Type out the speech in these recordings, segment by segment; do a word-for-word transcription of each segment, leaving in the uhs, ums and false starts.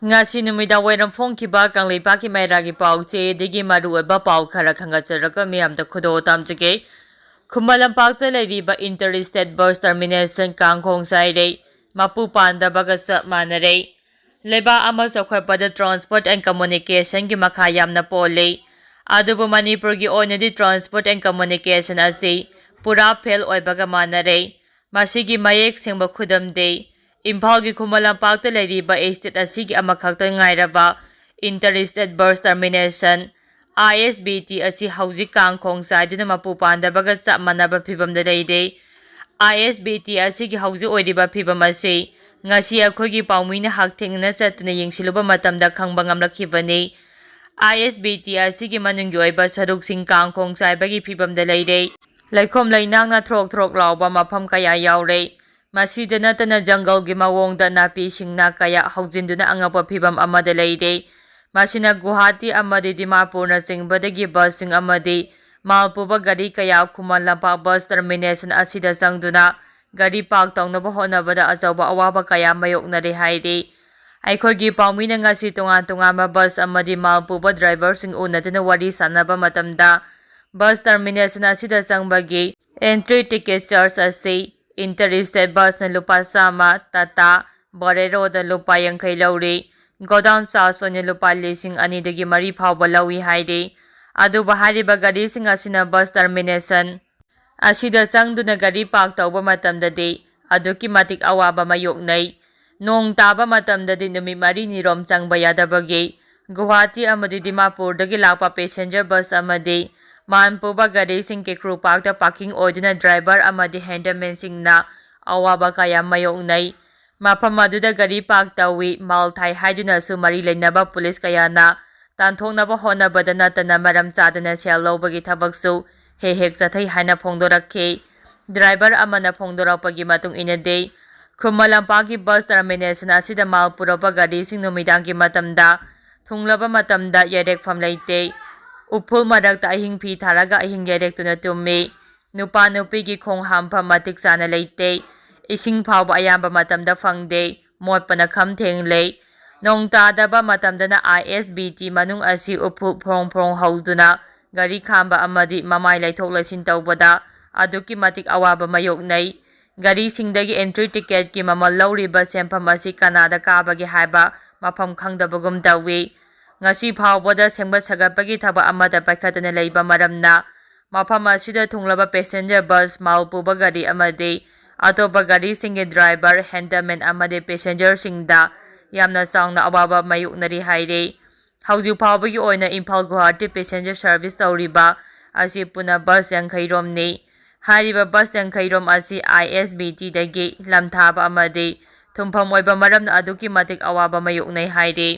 ꯉꯁꯤ ꯅꯨꯃꯤꯗꯥꯡ ꯋꯥꯏꯔꯝ ꯐꯣꯡꯈꯤꯕ ꯀꯪꯂꯩꯄꯥꯛꯀꯤ ꯃꯩꯔꯥꯒꯤ ꯄꯥꯎ ꯆꯦꯗꯒꯤ ꯃꯔꯨꯑꯣꯏꯕ ꯄꯥꯎ ꯈꯔ ꯈꯪꯒꯠꯆꯔꯒ ꯃꯤꯌꯥꯝꯗ ꯈꯨꯗꯣꯜ ꯇꯝꯖꯒꯦ꯫ ꯈꯨꯃꯟ ꯂꯝꯄꯥꯛꯇ ꯂꯩꯔꯤꯕ Inter State Bus Termination ꯀꯥꯡꯈꯣꯡ ꯆꯥꯏꯔꯦ, ꯃꯄꯨ ꯄꯥꯟꯗꯕꯒ ꯆꯞ ꯃꯥꯟꯅꯔꯦ꯫ ꯂꯩꯕꯥꯛ ꯑꯃ ꯆꯥꯎꯈꯠꯄꯗ Transport and Communication ꯒꯤ ꯃꯈꯥ ꯌꯥꯝꯅ ꯄꯣꯜꯂꯤ꯫ ꯑꯗꯨꯕꯨ ꯃꯅꯤꯄꯨꯔꯒꯤ ꯑꯣꯏꯅꯗꯤ Transport and Communication ꯑꯁꯤ ꯄꯨꯔꯥ ꯐꯦꯜ ꯑꯣꯏꯕꯒ ꯃꯥꯟꯅꯔꯦ꯫ ꯃꯁꯤꯒꯤ ꯃꯌꯦꯛ ꯁꯦꯡꯕ ꯈꯨꯗꯝꯗꯤ ꯏꯝꯐꯥꯜꯒꯤ ꯈꯨꯃꯟ ꯂꯝꯄꯥꯛꯇ ꯂꯩꯔꯤꯕ state ꯑꯁꯤꯒꯤ ꯑꯃꯈꯛꯇ ꯉꯥꯏꯔꯕ Inter State Bus Termination, I S B T, ꯑꯁꯤ ꯍꯧꯖꯤꯛ ꯀꯥꯡꯈꯣꯡ ꯆꯥꯏꯗꯨꯅ ꯃꯄꯨ ꯄꯥꯟꯗꯕꯒ ꯆꯞ ꯃꯥꯟꯅꯕ ꯐꯤꯕꯝꯗ ꯂꯩꯔꯦ꯫ I S BT ꯑꯁꯤꯒꯤ ꯍꯧꯖꯤꯛ ꯑꯣꯏꯔꯤꯕ ꯐꯤꯕꯝ ꯑꯁꯤ ꯉꯁꯤ ꯑꯩꯈꯣꯏꯒꯤ ꯄꯥꯎꯃꯤꯅ ꯍꯛꯊꯦꯡꯅꯅ ꯆꯠꯇꯨꯅ ꯌꯦꯡꯁꯤꯜꯂꯨꯕ ꯃꯇꯝꯗ ꯈꯪꯕ ꯉꯝꯂꯛꯈꯤꯕꯅꯤ꯫ I S B T ꯑꯁꯤꯒꯤ ꯃꯅꯨꯡꯒꯤ ꯑꯣꯏꯕ ꯁꯔꯨꯛꯁꯤꯡ ꯀꯥꯡꯈꯣꯡ ꯆꯥꯏꯕꯒꯤ ꯐꯤꯕꯝꯗ ꯂꯩꯔꯦ꯫ ꯂꯩꯈꯣꯝ ꯂꯩꯅꯥꯡꯅ ꯊ꯭ꯔꯣꯛ ꯊ꯭ꯔꯣꯛ ꯂꯥꯎꯕ ꯃꯐꯝ ꯀꯌꯥ ꯌꯥꯎꯔꯦ꯫ ꯃꯁꯤꯗ ꯅꯠꯇꯅ ꯖꯪꯒꯜꯒꯤ ꯃꯑꯣꯡꯗ ꯅꯥꯄꯤꯁꯤꯡꯅ ꯀꯌꯥ ꯍꯧꯖꯤꯟꯗꯨꯅ ꯑꯉꯛꯄ ꯐꯤꯕꯝ ꯑꯃꯗ ꯂꯩꯔꯦ꯫ ꯃꯁꯤꯅ ꯒꯨꯋꯥꯍꯥꯇꯤ ꯑꯃꯗꯤ ꯗꯤꯃꯥꯄꯨꯔꯅꯆꯤꯡꯕꯗꯒꯤ ꯕꯁꯁꯤꯡ ꯑꯃꯗꯤ ꯃꯥꯜ ꯄꯨꯕ ꯒꯥꯔꯤ ꯀꯌꯥ ꯈꯨꯃꯟ ꯂꯝꯄꯥꯛ Bus Termination ꯑꯁꯤꯗ ꯆꯪꯗꯨꯅ ꯒꯥꯔꯤ ꯄꯥꯔꯛ ꯇꯧꯅꯕ ꯍꯣꯠꯅꯕꯗ ꯑꯆꯧꯕ ꯑꯋꯥꯕ ꯀꯌꯥ ꯃꯥꯌꯣꯛꯅꯔꯦ ꯍꯥꯏꯔꯤ꯫ ꯑꯩꯈꯣꯏꯒꯤ ꯄꯥꯎꯃꯤꯅ ꯉꯁꯤ ꯇꯣꯉꯥꯟ ꯇꯣꯉꯥꯟꯕ ꯕꯁ ꯑꯃꯗꯤ ꯃꯥꯜ ꯄꯨꯕ ꯗ꯭ꯔꯥꯏꯚꯔꯁꯤꯡ ꯎꯅꯗꯨꯅ ꯋꯥꯔꯤ ꯁꯥꯟꯅꯕ ꯃꯇꯝꯗ, Bus Termination ꯑꯁꯤꯗ ꯆꯪꯕꯒꯤ entry ticket charge ꯑꯁꯤ Inter State Bus ꯅ ꯂꯨꯄꯥ ꯆꯥꯝꯃ, Tata Bolero ꯗ ꯂꯨꯄꯥ ꯌꯥꯡꯈꯩ ꯂꯧꯔꯤ꯫ Godown charge ꯑꯣꯏꯅ ꯂꯨꯄꯥ ꯂꯤꯁꯤꯡ ꯑꯅꯤꯗꯒꯤ ꯃꯔꯤ ꯐꯥꯎꯕ ꯂꯧꯏ ꯍꯥꯏꯔꯤ꯫ ꯑꯗꯨꯕꯨ ꯍꯥꯏꯔꯤꯕ ꯒꯥꯔꯤꯁꯤꯡ ꯑꯁꯤꯅ Bus Termination ꯑꯁꯤꯗ ꯆꯪꯗꯨꯅ ꯒꯥꯔꯤ ꯄꯥꯔꯛ ꯇꯧꯕ ꯃꯇꯝꯗꯗꯤ ꯑꯗꯨꯛꯀꯤ ꯃꯇꯤꯛ ꯑꯋꯥꯕ ꯃꯥꯌꯣꯛꯅꯩ꯫ ꯅꯣꯡ ꯇꯥꯕ ꯃꯇꯝꯗꯗꯤ ꯅꯨꯃꯤꯠ ꯃꯔꯤꯅꯤꯔꯣꯝ ꯆꯪꯕ ꯌꯥꯗꯕꯒꯤ ꯒꯨꯋꯥꯍꯥꯇꯤ ꯑꯃꯗꯤ ꯗꯤꯃꯥꯄꯨꯔꯗꯒꯤ ꯂꯥꯛꯄ passenger bus ꯑꯃꯗꯤ ꯃꯥꯜ ꯄꯨꯕ ꯒꯥꯔꯤꯁꯤꯡ ꯀꯦꯀ꯭ꯔꯨ ꯄꯥꯔꯛꯇ parking ꯑꯣꯏꯗꯨꯅ driver ꯑꯃꯗꯤ handyman ꯁꯤꯡꯅ ꯑꯋꯥꯕ ꯀꯌꯥ ꯃꯥꯌꯣꯛꯅꯩ꯫ ꯃꯐꯝ ꯑꯗꯨꯗ ꯒꯥꯔꯤ ꯄꯥꯔꯛ ꯇꯧꯏ, ꯃꯥꯜ ꯊꯥꯏ ꯍꯥꯏꯗꯨꯅꯁꯨ ꯃꯔꯤ ꯂꯩꯅꯕ ꯄꯨꯂꯤꯁ ꯀꯌꯥꯅ ꯇꯥꯟꯊꯣꯛꯅꯕ ꯍꯣꯠꯅꯕꯗ ꯅꯠꯇꯅ ꯃꯔꯝ ꯆꯥꯗꯅ ꯁꯦꯜ ꯂꯧꯕꯒꯤ ꯊꯕꯛꯁꯨ ꯍꯦꯛ ꯍꯦꯛ ꯆꯠꯊꯩ ꯍꯥꯏꯅ ꯐꯣꯡꯗꯣꯔꯛꯈꯤ꯫ Driver ꯑꯃꯅ ꯐꯣꯡꯗꯣꯔꯛꯄꯒꯤ ꯃꯇꯨꯡ ꯏꯟꯅꯗꯤ, ꯈꯨꯃꯟ ꯂꯝꯄꯥꯛꯀꯤ Bus Termination ꯑꯁꯤꯗ ꯃꯥꯜ ꯄꯨꯔꯛꯄ ꯒꯥꯔꯤꯁꯤꯡ ꯅꯨꯃꯤꯗꯥꯡꯒꯤ ꯃꯇꯝꯗ ꯊꯨꯡꯂꯕ ꯃꯇꯝꯗ ꯌꯥꯏꯔꯦꯛꯐꯝ ꯂꯩꯇꯦ꯫ ꯎꯐꯨꯜ ꯃꯔꯛꯇ ꯑꯍꯤꯡ ꯐꯤ ꯊꯥꯔꯒ ꯑꯍꯤꯡ ꯌꯥꯏꯔꯦꯛꯇꯨꯅ ꯇꯨꯝꯃꯤ꯫ ꯅꯨꯄꯥ ꯅꯨꯄꯤꯒꯤ ꯈꯣꯡ ꯍꯥꯝꯐꯝ ꯃꯇꯤꯛ ꯆꯥꯅ ꯂꯩꯇꯦ꯫ ꯏꯁꯤꯡ ꯐꯥꯎꯕ ꯑꯌꯥꯝꯕ ꯃꯇꯝꯗ ꯐꯪꯗꯦ꯫ ꯃꯣꯠꯄꯅ ꯈꯝ ꯊꯦꯡꯂꯦ꯫ ꯅꯣꯡ ꯇꯥꯗꯕ ꯃꯇꯝꯗꯅ ꯑꯥꯏ ꯑꯦꯁ ꯕꯤ ꯇꯤ ꯃꯅꯨꯡ ꯑꯁꯤ ꯎꯐꯨ ꯐꯣꯔꯣꯡ ꯐꯣꯔꯣꯡ ꯍꯧꯗꯨꯅ ꯒꯥꯔꯤ ꯈꯥꯝꯕ ꯑꯃꯗꯤ ꯃꯃꯥꯏ ꯂꯩꯊꯣꯛ ꯂꯩꯁꯤꯟ ꯇꯧꯕꯗ ꯑꯗꯨꯛꯀꯤ ꯃꯇꯤꯛ ꯑꯋꯥꯕ ꯃꯥꯌꯣꯛꯅꯩ꯫ ꯒꯥꯔꯤꯁꯤꯡꯗꯒꯤ ꯑꯦꯟꯇ꯭ꯔꯤ ꯇꯤꯀꯦꯠꯀꯤ ꯃꯃꯜ ꯂꯧꯔꯤꯕ ꯁꯦꯟꯐꯝ ꯑꯁꯤ ꯀꯅꯥꯗ ꯀꯥꯕꯒꯦ ꯍꯥꯏꯕ ꯃꯐꯝ ꯈꯪꯗꯕꯒꯨꯝ ꯇꯧꯏ꯫ ꯉꯁꯤ ꯐꯥꯎꯕꯗ ꯁꯦꯝꯒꯠ ꯁꯥꯒꯠꯄꯒꯤ ꯊꯕꯛ ꯑꯃꯠꯇ ꯄꯥꯏꯈꯠꯇꯅ ꯂꯩꯕ ꯃꯔꯝꯅ ꯃꯐꯝ ꯑꯁꯤꯗ ꯊꯨꯡꯂꯕ ꯄꯦꯁꯦꯟꯖꯔ ꯕꯁ, ꯃꯥꯜ ꯄꯨꯕ ꯒꯥꯔꯤ ꯑꯃꯗꯤ ꯑꯇꯣꯞꯄ ꯒꯥꯔꯤꯁꯤꯡꯒꯤ ꯗ꯭ꯔꯥꯏꯚꯔ, ꯍꯦꯟꯗꯜꯃꯦꯟ ꯑꯃꯗꯤ ꯄꯦꯁꯦꯟꯖꯔꯁꯤꯡꯗ ꯌꯥꯝꯅ ꯆꯥꯎꯅ ꯑꯋꯥꯕ ꯃꯥꯌꯣꯛꯅꯔꯤ ꯍꯥꯏꯔꯤ꯫ ꯍꯧꯖꯤꯛ ꯐꯥꯎꯕꯒꯤ ꯑꯣꯏꯅ ꯏꯝꯐꯥꯜ ꯒꯨꯋꯥꯍꯥꯇꯤ ꯄꯦꯁꯦꯟꯖꯔ ꯁꯔꯚꯤꯁ ꯇꯧꯔꯤꯕ ꯑꯁꯤ ꯄꯨꯟꯅ ꯕꯁ ꯌꯥꯡꯈꯩ ꯔꯣꯝꯅꯤ꯫ ꯍꯥꯏꯔꯤꯕ ꯕꯁ ꯌꯥꯡꯈꯩ ꯔꯣꯝ ꯑꯁꯤ ꯑꯥꯏ ꯑꯦꯁ ꯕꯤ ꯇꯤꯗꯒꯤ ꯂꯝꯊꯥꯕ ꯑꯃꯗꯤ ꯊꯨꯡꯐꯝ ꯑꯣꯏꯕ ꯃꯔꯝꯅ ꯑꯗꯨꯛꯀꯤ ꯃꯇꯤꯛ ꯑꯋꯥꯕ ꯃꯥꯌꯣꯛꯅꯩ ꯍꯥꯏꯔꯤ꯫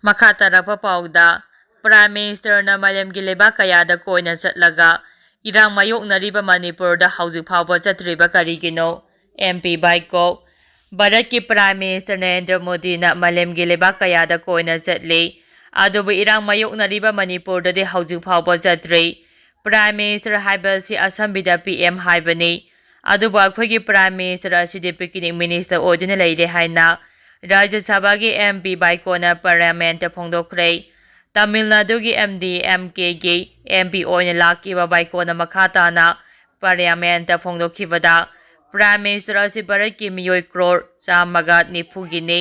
ꯃꯈꯥ ꯇꯥꯔꯛꯄ ꯄꯥꯎꯗ, ꯄ꯭ꯔꯥꯏꯝ ꯃꯤꯅꯤꯁꯇꯔꯅ ꯃꯥꯂꯦꯝꯒꯤ ꯂꯩꯕꯥꯛ ꯀꯌꯥꯗ ꯀꯣꯏꯅ ꯆꯠꯂꯒ ꯏꯔꯥꯡ ꯃꯥꯌꯣꯛꯅꯔꯤꯕ ꯃꯅꯤꯄꯨꯔꯗ ꯍꯧꯖꯤꯛ ꯐꯥꯎꯕ ꯆꯠꯇ꯭ꯔꯤꯕ ꯀꯔꯤꯒꯤꯅꯣ? ꯑꯦꯝ ꯄꯤ ꯕꯥꯏꯀꯣ꯫ ꯚꯥꯔꯠꯀꯤ ꯄ꯭ꯔꯥꯏꯝ ꯃꯤꯅꯤꯁꯇꯔ ꯅꯔꯦꯟꯗ꯭ꯔ ꯃꯣꯗꯤꯅ ꯃꯥꯂꯦꯝꯒꯤ ꯂꯩꯕꯥꯛ ꯀꯌꯥꯗ ꯀꯣꯏꯅ ꯆꯠꯂꯤ, ꯑꯗꯨꯕꯨ ꯏꯔꯥꯡ ꯃꯥꯌꯣꯛꯅꯔꯤꯕ ꯃꯅꯤꯄꯨꯔꯗꯗꯤ ꯍꯧꯖꯤꯛ ꯐꯥꯎꯕ ꯆꯠꯇ꯭ꯔꯤ꯫ ꯄ꯭ꯔꯥꯏꯝ ꯃꯤꯅꯤꯁꯇꯔ ꯍꯥꯏꯕꯁꯤ ꯑꯁꯝꯕꯤꯗ ꯄꯤ ꯑꯦꯝ ꯍꯥꯏꯕꯅꯤ, ꯑꯗꯨꯕꯨ ꯑꯩꯈꯣꯏꯒꯤ ꯄ꯭ꯔꯥꯏꯝ ꯃꯤꯅꯤꯁꯇꯔ ꯑꯁꯤꯗꯤ ꯄꯤꯛꯅꯤꯛ ꯃꯤꯅꯤꯁꯇꯔ ꯑꯣꯏꯗꯨꯅ ꯂꯩꯔꯦ ꯍꯥꯏꯅ ꯔꯥꯖ꯭ꯌ ꯁꯚꯥꯒꯤ ꯑꯦꯝ ꯄꯤ ꯕꯥꯏꯀꯣꯅ ꯄꯥꯔꯂꯤꯌꯥꯃꯦꯟꯠꯇ ꯐꯣꯡꯗꯣꯛꯈ꯭ꯔꯦ꯫ ꯇꯥꯃꯤꯜ ꯅꯥꯗꯨꯒꯤ ꯑꯦꯝ ꯗꯤ ꯑꯦꯝ ꯀꯦꯒꯤ ꯑꯦꯝ ꯄꯤ ꯑꯣꯏꯅ ꯂꯥꯛꯈꯤꯕ ꯕꯥꯏꯀꯣꯅ ꯃꯈꯥ ꯇꯥꯅ ꯄꯥꯔꯂꯤꯌꯥꯃꯦꯟꯠꯇ ꯐꯣꯡꯗꯣꯛꯈꯤꯕꯗ, ꯄ꯭ꯔꯥꯏꯝ ꯃꯤꯅꯤꯁꯇꯔ ꯑꯁꯤ ꯚꯥꯔꯠꯀꯤ ꯃꯤꯑꯣꯏ ꯀ꯭ꯔꯣꯔ ꯆꯥꯝꯃꯒ ꯅꯤꯐꯨꯒꯤꯅꯤ,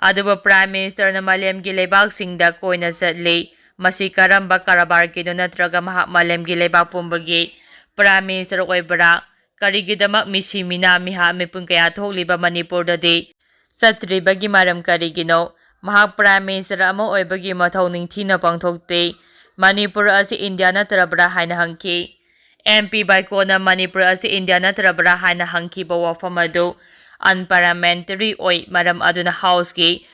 ꯑꯗꯨꯕꯨ ꯄ꯭ꯔꯥꯏꯝ ꯃꯤꯅꯤꯁꯇꯔꯅ ꯃꯥꯂꯦꯝꯒꯤ ꯂꯩꯕꯥꯛꯁꯤꯡꯗ ꯀꯣꯏꯅ ꯆꯠꯂꯤ꯫ ꯃꯁꯤ ꯀꯔꯝꯕ ꯀꯔꯕꯥꯔꯒꯤꯅꯣ? ꯅꯠꯇ꯭ꯔꯒ ꯃꯍꯥꯛ ꯃꯥꯂꯦꯝꯒꯤ ꯂꯩꯕꯥꯛ ꯄꯨꯝꯕꯒꯤ ꯄ꯭ꯔꯥꯏꯝ ꯃꯤꯅꯤꯁꯇꯔ ꯑꯣꯏꯕ꯭ꯔꯥ? ꯀꯔꯤꯒꯤꯗꯃꯛ ꯃꯤꯁꯤ ꯃꯤꯅꯥ ꯃꯤꯍꯥꯠ ꯃꯤꯄꯨꯟ ꯀꯌꯥ ꯊꯣꯛꯂꯤꯕ ꯃꯅꯤꯄꯨꯔꯗꯗꯤ ꯆꯠꯇ꯭ꯔꯤꯕꯒꯤ ꯃꯔꯝ ꯀꯔꯤꯒꯤꯅꯣ? ꯃꯍꯥꯛ ꯄ꯭ꯔꯥꯏꯝ ꯃꯤꯅꯤꯁꯇꯔ ꯑꯃ ꯑꯣꯏꯕꯒꯤ ꯃꯊꯧ ꯅꯤꯡꯊꯤꯅ ꯄꯥꯡꯊꯣꯛꯇꯦ꯫ ꯃꯅꯤꯄꯨꯔ ꯑꯁꯤ ꯏꯟꯗꯤꯌꯥ ꯅꯠꯇ꯭ꯔꯕ꯭ꯔꯥ ꯍꯥꯏꯅ ꯍꯪꯈꯤ꯫ ꯑꯦꯝ ꯄꯤ ꯕꯥꯏꯀꯣꯅ ꯃꯅꯤꯄꯨꯔ ꯑꯁꯤ ꯏꯟꯗꯤꯌꯥ ꯅꯠꯇ꯭ꯔꯕ꯭ꯔꯥ ꯍꯥꯏꯅ ꯍꯪꯈꯤꯕ ꯋꯥꯐꯝ ꯑꯗꯨ ꯑꯟꯄꯥꯔꯂꯤꯌꯥꯃꯦꯟꯇꯔꯤ ꯑꯣꯏ, ꯃꯔꯝ ꯑꯗꯨꯅ ꯍꯥꯎꯁꯀꯤ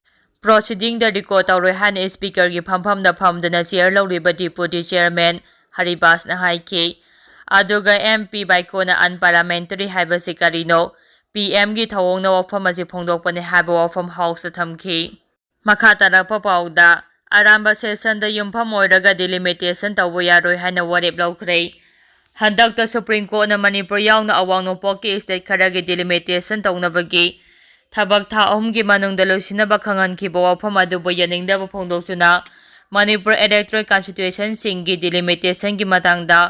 ꯄ꯭ꯔꯣꯁꯤꯗꯤꯡꯗ ꯔꯦꯀꯣꯔꯗ ꯇꯧꯔꯣꯏ ꯍꯥꯏꯅ ꯏꯁꯄꯤꯀꯔꯒꯤ ꯐꯝꯐꯝꯗ ꯐꯝꯗꯨꯅ ꯆꯤꯌꯔ ꯂꯧꯔꯤꯕ ꯗꯤꯄꯨꯇꯤ ꯆꯤꯌꯔꯃꯦꯟ ꯍꯔꯤꯕꯥꯁꯅ ꯍꯥꯏꯈꯤ꯫ ꯑꯗꯨꯒ ꯑꯦꯝ ꯄꯤ ꯕꯥꯏꯀꯣꯅ ꯑꯟꯄꯥꯔꯂꯤꯌꯥꯃꯦꯟꯇꯔꯤ ꯍꯥꯏꯕꯁꯤ ꯀꯔꯤꯅꯣ? ꯄꯤ ꯑꯦꯝꯒꯤ ꯊꯧꯑꯣꯡꯅ ꯋꯥꯐꯝ ꯑꯁꯤ ꯐꯣꯡꯗꯣꯛꯄꯅꯤ ꯍꯥꯏꯕ ꯋꯥꯐꯝ ꯍꯥꯎꯁꯇ ꯊꯝꯈꯤ꯫ ꯃꯈꯥ ꯇꯥꯔꯛꯄ ꯄꯥꯎꯗ, ꯑꯔꯥꯟꯕ ꯁꯦꯁꯟꯗ ꯌꯨꯝꯐꯝ ꯑꯣꯏꯔꯒ ꯗꯤꯂꯤꯃꯤꯇꯦꯁꯟ ꯇꯧꯕ ꯌꯥꯔꯣꯏ ꯍꯥꯏꯅ ꯋꯥꯔꯦꯞ ꯂꯧꯈ꯭ꯔꯦ꯫ ꯍꯟꯗꯛꯇ ꯁꯨꯄ꯭ꯔꯤꯝ ꯀꯣꯔꯠꯅ ꯃꯅꯤꯄꯨꯔ ꯌꯥꯎꯅ ꯑꯋꯥꯡ ꯅꯣꯡꯄꯣꯛꯀꯤ ꯁ꯭ꯇꯦꯠ ꯈꯔꯒꯤ ꯗꯤꯂꯤꯃꯤꯇꯦꯁꯟ ꯇꯧꯅꯕꯒꯤ ꯊꯕꯛ ꯊꯥ ꯑꯍꯨꯝꯒꯤ ꯃꯅꯨꯡꯗ ꯂꯣꯏꯁꯤꯟꯅꯕ ꯈꯪꯍꯟꯈꯤꯕ ꯋꯥꯐꯝ ꯑꯗꯨꯕꯨ ꯌꯥꯅꯤꯡꯗꯕ ꯐꯣꯡꯗꯣꯛꯇꯨꯅ ꯃꯅꯤꯄꯨꯔ electoral constituencyꯁꯤꯡꯒꯤ delimitation ꯒꯤ ꯃꯇꯥꯡꯗ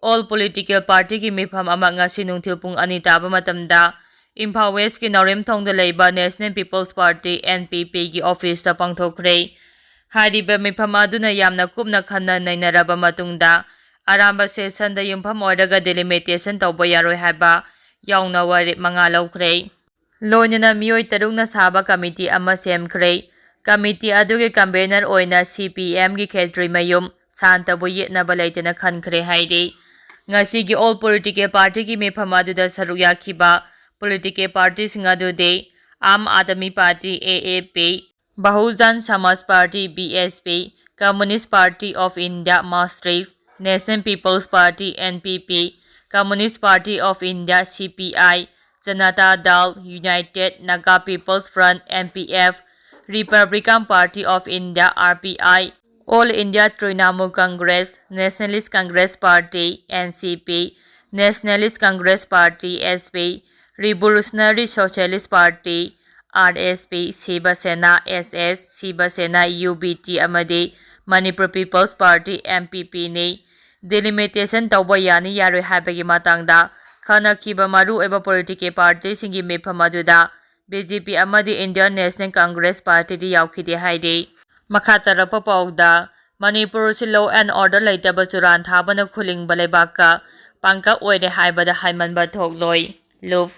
all political party ꯒꯤ ꯃꯤꯐꯝ ꯑꯃ ꯉꯁꯤ ꯅꯨꯡꯊꯤꯜ ꯄꯨꯡ ꯑꯅꯤ ꯇꯥꯕ ꯃꯇꯝꯗ ꯏꯝꯐꯥꯜ West ꯀꯤ ꯅꯥꯎꯔꯦꯝꯊꯣꯡꯗ ꯂꯩꯕ National People's Party, N P P ꯒꯤ office ꯇ ꯄꯥꯡꯊꯣꯛꯈ꯭ꯔꯦ꯫ ꯍꯥꯏꯔꯤꯕ ꯃꯤꯐꯝ ꯑꯗꯨꯅ ꯌꯥꯝꯅ ꯀꯨꯞꯅ ꯈꯟꯅ ꯅꯩꯅꯔꯕ ꯃꯇꯨꯡꯗ ꯑꯔꯥꯟꯕ session ꯗ ꯌꯨꯝꯐꯝ ꯑꯣꯏꯔꯒ delimitation ꯇꯧꯕ ꯌꯥꯔꯣꯏ ꯍꯥꯏꯕ ꯌꯥꯎꯅ ꯋꯥꯔꯦꯞ ꯃꯉꯥ ꯂꯧꯈ꯭ꯔꯦ꯫ ꯂꯣꯏꯅꯅ ꯃꯤꯑꯣꯏ ꯇꯔꯨꯛꯅ ꯁꯥꯕ committee ꯑꯃ ꯁꯦꯝꯈ꯭ꯔꯦ꯫ Committee ꯑꯗꯨꯒꯤ convener ꯑꯣꯏꯅ C P M ꯒꯤ ꯈꯦꯇ꯭ꯔꯤꯃꯌꯨꯝ ꯁꯥꯟꯇꯕꯨ ꯌꯦꯠꯅꯕ ꯂꯩꯇꯅ ꯈꯟꯈ꯭ꯔꯦ ꯍꯥꯏꯔꯤ꯫ ꯉꯁꯤꯒꯤ all political party ꯒꯤ ꯃꯤꯐꯝ ꯑꯗꯨꯗ ꯁꯔꯨꯛ ꯌꯥꯈꯤꯕ political party ꯁꯤꯡ ꯑꯗꯨꯗꯤ Aam Aadmi Party, A A P, Bahujan Samaj Party, B S P, Communist Party of India, Maastricht, National People's Party, N P P, Communist Party of India, C P I, Janata Dal United, Naga People's Front, N P F, Republican Party of India, R P I, All India Trinamool Congress, Nationalist Congress Party, N C P, Nationalist Congress Party, S P, Revolutionary Socialist Party, R S P, Shiva Sena, S S, Shiva Sena, U B T ꯑꯃꯗꯤ Manipur People's Party, M P P ꯅꯤ꯫ Delimitation ꯇꯧꯕ ꯌꯥꯅꯤ ꯌꯥꯔꯣꯏ ꯍꯥꯏꯕꯒꯤ ꯃꯇꯥꯡꯗ ꯈꯟꯅꯈꯤꯕ ꯃꯔꯨꯑꯣꯏꯕ political party ꯁꯤꯡꯒꯤ ꯃꯤꯐꯝ ꯑꯗꯨꯗ B J P ꯑꯃꯗꯤ Indian National Congress Party ꯗꯤ ꯌꯥꯎꯈꯤꯗꯦ ꯍꯥꯏꯔꯤ꯫ ꯃꯈꯥ ꯇꯥꯔꯛꯄ ꯄꯥꯎꯗ, ꯃꯅꯤꯄꯨꯔ ꯑꯁꯤ law and order ꯂꯩꯇꯕ ꯆꯨꯔꯥꯟ ꯊꯥꯕꯅ ꯈꯨꯂꯤꯡꯕ ꯂꯩꯕꯥꯛꯀ ꯄꯥꯡꯀꯛ ꯑꯣꯏꯔꯦ ꯍꯥꯏꯕꯗ ꯍꯥꯏꯃꯟꯕ ꯊꯣꯛꯂꯣꯏ꯫ ꯂꯨꯞ꯫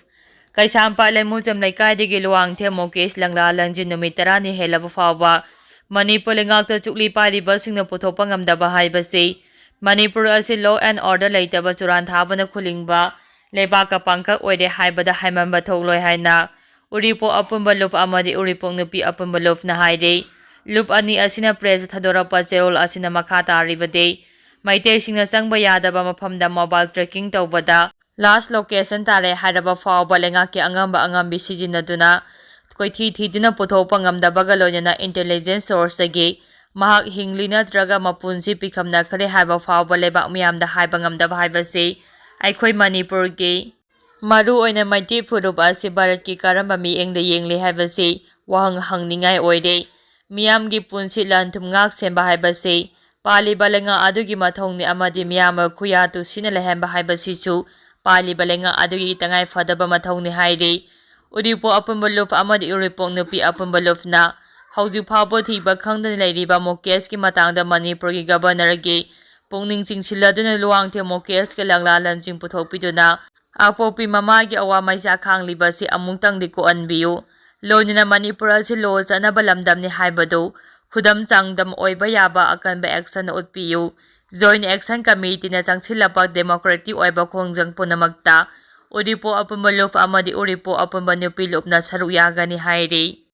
ꯀꯩꯁꯥꯝꯄꯥꯠ ꯂꯩꯃꯨꯖꯝ ꯂꯩꯀꯥꯏꯗꯒꯤ ꯂꯨꯋꯥꯡꯊꯦꯝ ꯃꯨꯀꯦꯁ ꯂꯪꯂꯥ ꯂꯪꯖꯤꯟ ꯅꯨꯃꯤꯠ ꯇꯔꯥꯅꯤ ꯍꯦꯜꯂꯕ ꯐꯥꯎꯕ ꯃꯅꯤꯄꯨꯔ ꯂꯩꯉꯥꯛꯇ ꯆꯨꯛꯂꯤ ꯄꯥꯏꯔꯤꯕꯁꯤꯡꯅ ꯄꯨꯊꯣꯛꯄ ꯉꯝꯗꯕ ꯍꯥꯏꯕꯁꯤ ꯃꯅꯤꯄꯨꯔ ꯑꯁꯤ law and order ꯂꯩꯇꯕ ꯆꯨꯔꯥꯟ ꯊꯥꯕꯅ ꯈꯨꯂꯤꯡꯕ ꯂꯩꯕꯥꯛꯀ ꯄꯥꯡꯀꯛ ꯑꯣꯏꯔꯦ ꯍꯥꯏꯕꯗ ꯍꯥꯏꯃꯟꯕ ꯊꯣꯛꯂꯣꯏ ꯍꯥꯏꯅ ꯎꯔꯤꯄꯣꯛ ꯑꯄꯨꯟꯕ ꯂꯨꯞ ꯑꯃꯗꯤ ꯎꯔꯤꯄꯣꯛ ꯅꯨꯄꯤ ꯑꯄꯨꯟꯕ ꯂꯨꯞꯅ ꯍꯥꯏꯔꯤ꯫ ꯂꯨꯞ ꯑꯅꯤ ꯑꯁꯤꯅ press ꯊꯥꯗꯣꯔꯛꯄ ꯆꯦꯔꯣꯜ ꯑꯁꯤꯅ ꯃꯈꯥ ꯇꯥꯔꯤꯕꯗꯤ, ꯃꯩꯇꯩꯁꯤꯡꯅ ꯆꯪꯕ ꯌꯥꯗꯕ ꯃꯐꯝꯗ mobile tracking ꯇꯧꯕꯗ last location ꯇꯥꯔꯦ ꯍꯥꯏꯔꯕ ꯐꯥꯎꯕ ꯂꯩꯉꯥꯛꯀꯤ ꯑꯉꯝꯕ ꯑꯉꯝꯕꯤ ꯁꯤꯖꯤꯟꯅꯗꯨꯅ ꯀꯣꯏꯊꯤ ꯊꯤꯗꯨꯅ ꯄꯨꯊꯣꯛꯄ ꯉꯝꯗꯕꯒ ꯂꯣꯏꯅꯅ intelligence source ꯇꯒꯤ ꯃꯍꯥꯛ ꯍꯤꯡꯂꯤ ꯅꯠꯇ꯭ꯔꯒ ꯃꯄꯨꯟꯁꯤ ꯄꯤꯈꯝꯅꯈ꯭ꯔꯦ ꯍꯥꯏꯕ ꯐꯥꯎꯕ ꯂꯩꯕꯥꯛ ꯃꯤꯌꯥꯝꯗ ꯍꯥꯏꯕ ꯉꯝꯗꯕ ꯍꯥꯏꯕꯁꯤ ꯑꯩꯈꯣꯏ ꯃꯅꯤꯄꯨꯔꯒꯤ ꯃꯔꯨꯑꯣꯏꯅ ꯃꯩꯇꯩ ꯐꯨꯔꯨꯞ ꯑꯁꯤ ꯚꯥꯔꯠꯀꯤ ꯀꯔꯝꯕ ꯃꯤꯠꯌꯦꯡꯗ ꯌꯦꯡꯂꯤ ꯍꯥꯏꯕꯁꯤ ꯋꯥꯍꯪ ꯍꯪꯅꯤꯡꯉꯥꯏ ꯑꯣꯏꯔꯦ꯫ ꯃꯤꯌꯥꯝꯒꯤ ꯄꯨꯟꯁꯤ ꯂꯟ ꯊꯨꯝ ꯉꯥꯛ ꯁꯦꯟꯕ ꯍꯥꯏꯕꯁꯤ ꯄꯥꯜꯂꯤꯕ ꯂꯩꯉꯥꯛ ꯑꯗꯨꯒꯤ ꯃꯊꯧꯅꯤ ꯑꯃꯗꯤ ꯃꯤꯌꯥꯝꯕ ꯈꯨꯌꯥ ꯇꯨꯁꯤꯟꯅ ꯂꯩꯍꯟꯕ ꯍꯥꯏꯕꯁꯤꯁꯨ ꯄꯥꯜꯂꯤꯕ ꯂꯩꯉꯥꯛ ꯑꯗꯨꯒꯤ ꯇꯉꯥꯏ ꯐꯗꯕ ꯃꯊꯧꯅꯤ ꯍꯥꯏꯔꯤ꯫ ꯎꯔꯤꯄꯣꯛ ꯑꯄꯨꯟꯕ ꯂꯨꯞ ꯑꯃꯗꯤ ꯎꯔꯤꯄꯣꯛ ꯅꯨꯄꯤ ꯑꯄꯨꯟꯕ ꯂꯨꯞꯅ ꯍꯧꯖꯤꯛ ꯐꯥꯎꯕ ꯊꯤꯕ ꯈꯪꯗꯅ ꯂꯩꯔꯤꯕ ꯃꯨꯀꯦꯁꯀꯤ ꯃꯇꯥꯡꯗ ꯃꯅꯤꯄꯨꯔꯒꯤ ꯒꯕꯔꯅꯔꯒꯤ ꯄꯨꯛꯅꯤꯡ ꯆꯤꯡꯁꯤꯜꯂꯗꯨꯅ ꯂꯨꯋꯥꯡꯊꯦꯝ ꯃꯨꯀꯦꯁꯀꯤ ꯂꯪꯂꯥ ꯂꯟꯆꯤꯡ ꯄꯨꯊꯣꯛꯄꯤꯗꯨꯅ ꯑꯄꯣꯛꯄꯤ ꯃꯃꯥꯒꯤ ꯑꯋꯥ ꯃꯩꯁꯥ ꯈꯥꯡꯂꯤꯕꯁꯤ ꯑꯃꯨꯛꯇꯪꯗꯤ ꯀꯣꯛꯍꯟꯕꯤꯌꯨ꯫ ꯂꯣꯏꯅꯅ ꯃꯅꯤꯄꯨꯔ ꯑꯁꯤ ꯂꯣ ꯆꯠꯅꯕ ꯂꯝꯗꯝꯅꯤ ꯍꯥꯏꯕꯗꯨ ꯈꯨꯗꯝ ꯆꯥꯡꯗꯝ ꯑꯣꯏꯕ ꯌꯥꯕ ꯑꯀꯟꯕ action ꯎꯠꯄꯤꯌꯨ꯫ Joint Action Committeeꯅ ꯆꯪꯁꯤꯜꯂꯛꯄ democratic ꯑꯣꯏꯕ ꯈꯣꯡꯖꯪ ꯄꯨꯝꯅꯃꯛꯇ ꯎꯔꯤꯄꯣꯛ ꯑꯄꯨꯟꯕ ꯂꯨꯞ ꯑꯃꯗꯤ ꯎꯔꯤꯄꯣꯛ ꯑꯄꯨꯟꯕ ꯅꯨꯄꯤ ꯂꯨꯞꯅ ꯁꯔꯨꯛ ꯌꯥꯒꯅꯤ ꯍꯥꯏꯔꯤ꯫